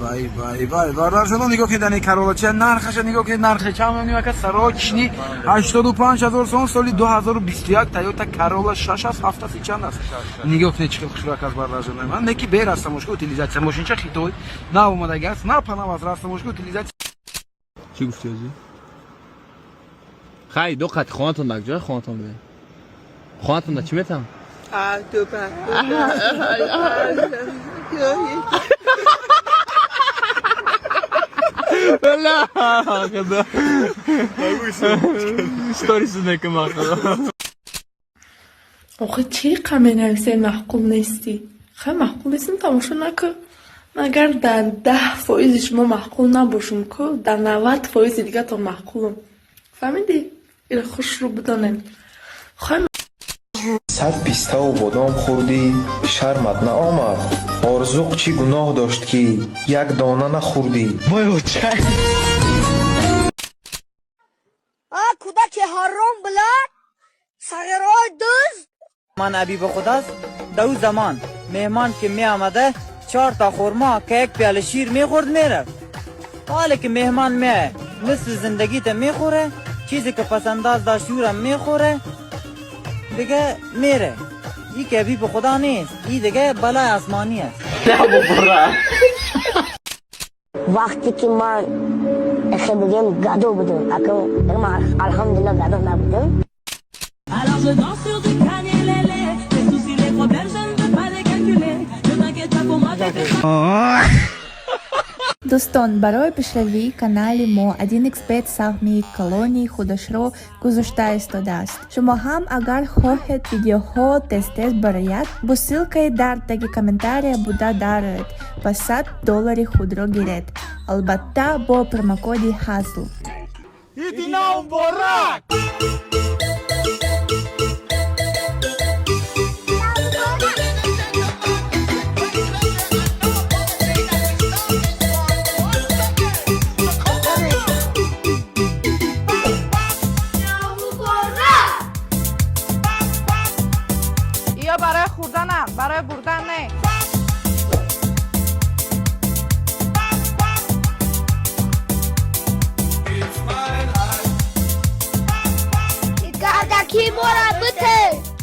Вай, вай, вай, бародарҷонон, нигоҳ кунед, ани Карола чи нархаша нигоҳ кунед, нархи чанд мемонем, ака? Срочный 85 ҳазор сом, соли 2021, Тойота Карола 6 аст, 7 аст, чанд аст? Нигоҳ кунед, чӣ хел хушрак аст, бародарҷонон. Ман неки бер аст, тамошка утилизация, мошинча хитой, нав омадаги аст, на панав аз раст, тамошка утилизация. Чӣ гуфти озӣ? Хай, ду қати хонатон дар ҷой хонатон бе. Хонатон дар чӣ метам? Сторис мекунам. Охи, чӣ қа менависем, маъқул нестӣ? Хай, маъқул нестим, тамошо накун. Агар дар 10 фоизи шумо маъқул набошам ку, дар 90 фоизи дигатон маъқулам. Фаҳмидӣ? Ира хушрӯ бидонем. Хай. 100 пиставу бодом хӯрдӣ, шармат наомад? Орзуқ чӣ гуноҳ дошт, ки як дона нахӯрдӣ? А кӯдаки ҳаром билад сағирҳои дузд. Ман аби ба худаст, дар ӯ замон меҳмон ки меомада, чор та хурмо ки як пиёла шир мехӯрд, мерафт. Ҳоле ки меҳмон меояд, нисфи зиндагита мехӯре, чизе ки пасандоз дошт, ӯрам мехӯре, дига мере. И ки аби ба худо нест, и дига балои осмонӣ аст. Вақте ки ман эхе бигем гадо будам, акн ман, алҳамдулилла, гадо набудам. Alors je danse sur du canelele. Les soucis, les problèmes, je ne veux pas les calculer. Ne t'inquiète pas pour moi, tu fais Дӯстон, барои пешравии канали мо 1xBet саҳми калони худашро гузошта истодааст. Шумо ҳам агар хоҳед, видеоҳо тез-тез барояд, бо ссылкаи дар таги комментария буда дароед ва 100 доллари худро гиред. Албатта, бо промокоди ҳазл. Иди муборак! Ё барои хӯрданам, барои бурдан не. Гардаки мора бите.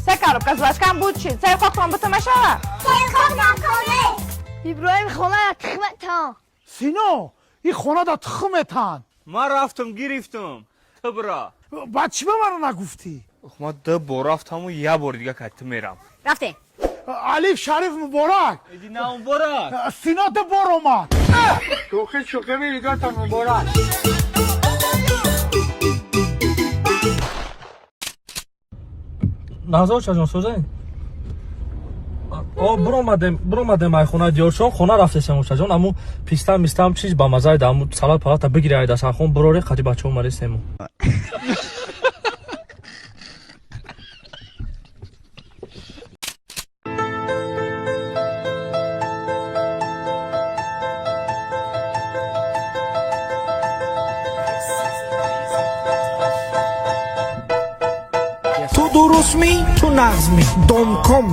Се коробка жвачкам буд чи? Се хохтон бута мешава? Иброҳим, хонара тихметан. Сино, ин хона да тухметан. Ман рафтам, гирифтам, ту бира. Баъд чӣ ба маро нагуфтӣ? Ман ду бор рафтаму як бор дига кай ту мерам. Рафтем. Алиф шариф муборак! Иди на муборак! Сино ду бор омад. Шӯхи шӯхи, нигоҳтон муборак. Назор чаҷон, созен? О, биромадем ай хона диёршон, хона рафтесем, очаҷон. Аму писта мистам чиз ба мазаи да, аму салат палата бигири, ай дастархон бироре, қати бачаҳо маресему. Ту дурустмӣ, ту нағзмӣ, домком.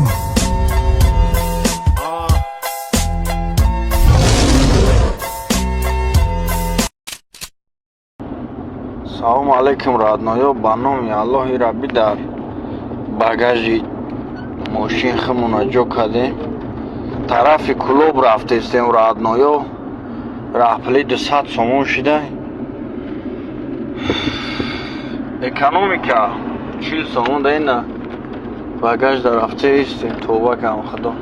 Салому алайкум, родноё. Ба номи Аллоҳи Раббӣ, дар багажи мошин химона ҷо кардем, тарафи клуб рафтестем, родноё. Раҳпули 200 сомон шида, экономика 40 сомон. Да ина багаж да рафтаистем. Тоба кам, худо,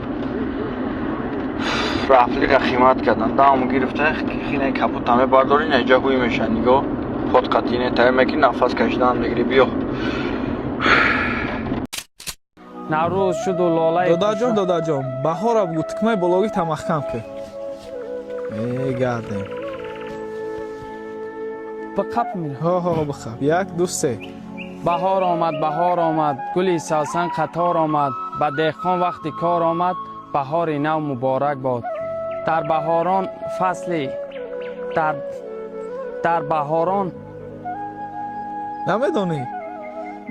раҳпулиро қимат кардан. Дам гирифта, хине капота мебардори, наҷа ҳуй меша. Нигоҳ, под қатине тайёр мекунӣ, нафас кашидан мегирӣ. Биё. Наврӯз шуду лолаи Додаҷон, додаҷон, баҳора бугу, тукмаи бологита маҳкам кун, мегардем. Биқап мера. Ҳо, ҳо, бихап. Як, ду, се. Баҳор омад, баҳор омад, гули савсан қатор омад, ба деҳқон вақти кор омад, баҳори нав муборак бод. Дар баҳорон фасли дар баҳорон. Намедонӣ?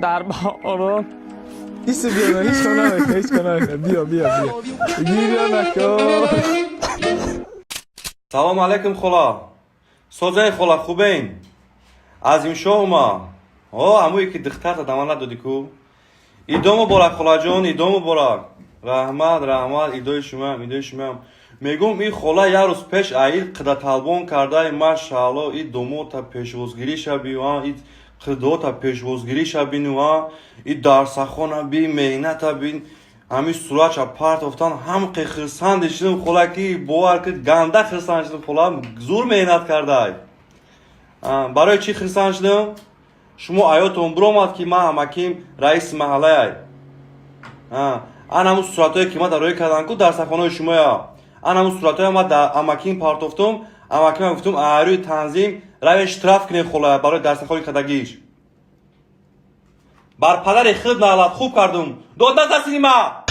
Дар баҳорон. Иси, биё, ҳеҷ кор намекун, ҳеҷ кор намекун. Биё, биё, биё, гиря накун. Салом алейкум, хола. Созаи, хола, хубен? Азимшоҳ ума. О, ҳамое ки духтарта даман надодӣ ку. Идо муборак, холаҷон, идо муборак. Раҳмат, раҳмат, идои шумоям, идои шумоям. Мегӯм, и хола як рӯз пеш аил қидаталбон кардаи, машаалло, и домота пешвозгириша бию, и қидота пешвозгириша бину, и дарсахона би, меҳната бин. Ҳамин суратша партофтан, ҳам хирсанди шудам, хола, ки бовар ки ганда хирсанд шудам, хола, зур меҳнат кардай. Барои чӣ хирсанд шудам? Шумо аётон биромад, ки ман ҳамаким раиси маҳаллаай. Ан ҳамун суратҳое ки ман дар рӯй кардан ку дарсахонаи шумоя, ан ҳамун суратҳое ман дар амаким партофтум, амакима гуфтум, рӯи танзим равен штраф кунед хола барои дарсахони кардагиш. Бар падари худ нағлат, хуб кардум. Дод назасини ма.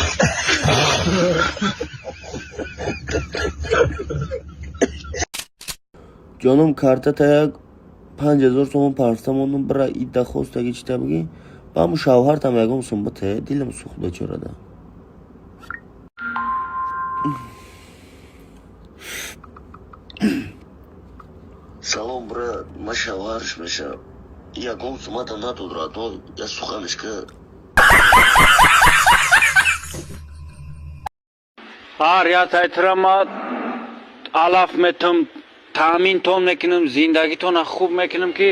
Ҷоном, картата як 5000 сомон парста мондум, бира идда хостаги чита бигӣ, ба ҳамун шавҳартам ягон сум бите, дилам сӯхт бечорада. Салом, брат, ман шавҳарш мешавам. Ягон сумата надод, родной, я суханаш ка. Ҳар як тайтра ма алаф метам, таъминтон мекунам, зиндагитона хуб мекунам, ки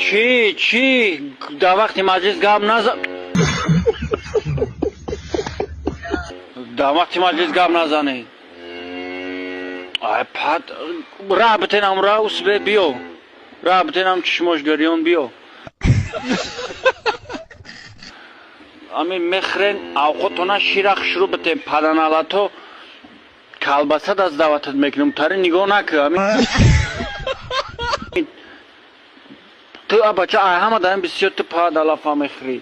чӣ чӣ дар вақти маҷлис гап наза, дар вақти маҷлис гап назанед. Ай пад раҳ битенам, ра усбе биё, раҳ битенам, чишмош гирён биё. Ами мехрен авқотона шира хушрӯ битен, паданалато калбаса даст даъватат мекунам, тари нигоҳ накӣ. Ами ту абача ай ҳама даин бисёр ту пад алафа мехӯрӣ.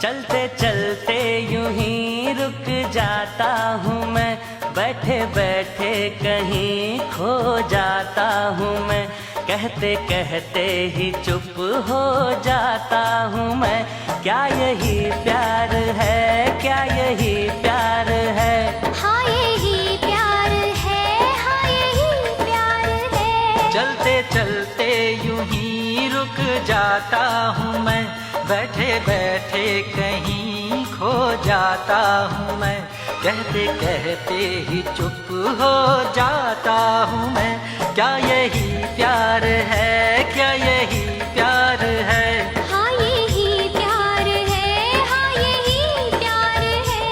चलते चलते यूं ही रुक जाता हूँ मैं, बैठे बैठे कहीं खो जाता हूँ मैं, कहते कहते ही चुप हो जाता हूँ मैं। क्या यही प्यार है, क्या यही प्यार है? हाँ यही प्यार है, हाँ यही प्यार है। चलते चलते यूं ही रुक जाता हूँ मैं, बैठे बैठे कहीं खो जाता हूँ मैं, कहते कहते ही चुप हो जाता हूँ मैं। क्या यही प्यार है, क्या यही प्यार है? हाँ यही प्यार है, हाँ यही प्यार है।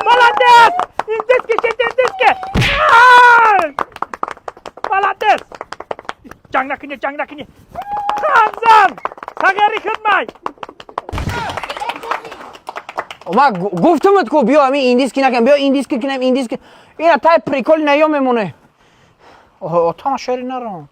Молодец! Индийский, индийский! Молодец! Ҷанг накунӣ, ҷанг накунӣ. Ханзан! Сағери хидмай! Ма гуфтумат ку, биё ами индиски накунем, биё индиски кунем, индиски. Ина тай прикол наё мемоне. Отама шери нарон.